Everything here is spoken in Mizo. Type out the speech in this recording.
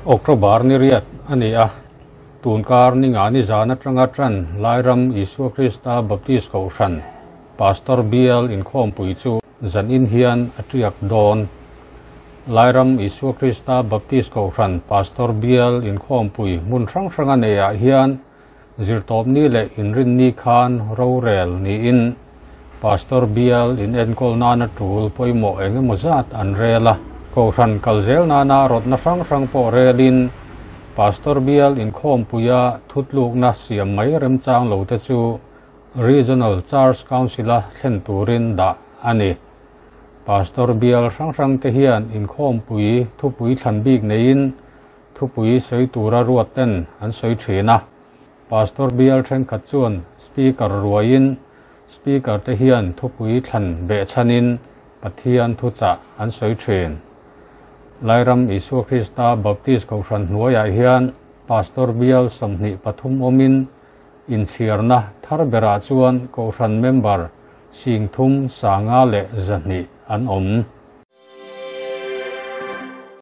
October ni riat a ni a, tunkar ni nga ni zan atanga tan Lairam Isua Krista Baptist Kohhran Pastor Bial inkhawmpui chu zan in hian a tiak dawn. Lairam Isua Krista Baptist Kohhran Pastor Bial inkhawmpui hmun hrang hranga nei ah hian zirtawp ni leh inrin ni khan rorel niin Pastor Bial in enkawl nana tul pawimawh engemaw zat an rel a. Kohhran kalzel nana rawtna hrang hrang pawh relin Pastor Bial inkhawmpuia thutlukna siam mai remchang lo te chu Regional Church Council a thlen turin dah a ni. Pastor Bial hrang hrang te hian inkhawmpui thupui thlan bik neiin thupui sawi tura ruat ten an sawi thin a. Pastor Bial thenkhat chuan speaker ruaiin speaker te hian thupui thlan beh chhanin Pathian thuchah an sawi thin. Lairam Isua Krista Baptist Kohhran hnuaiah hian Pastor Bial 23 awmin inchhiarna thar berah chuan Kohhran member 31,200 an awm.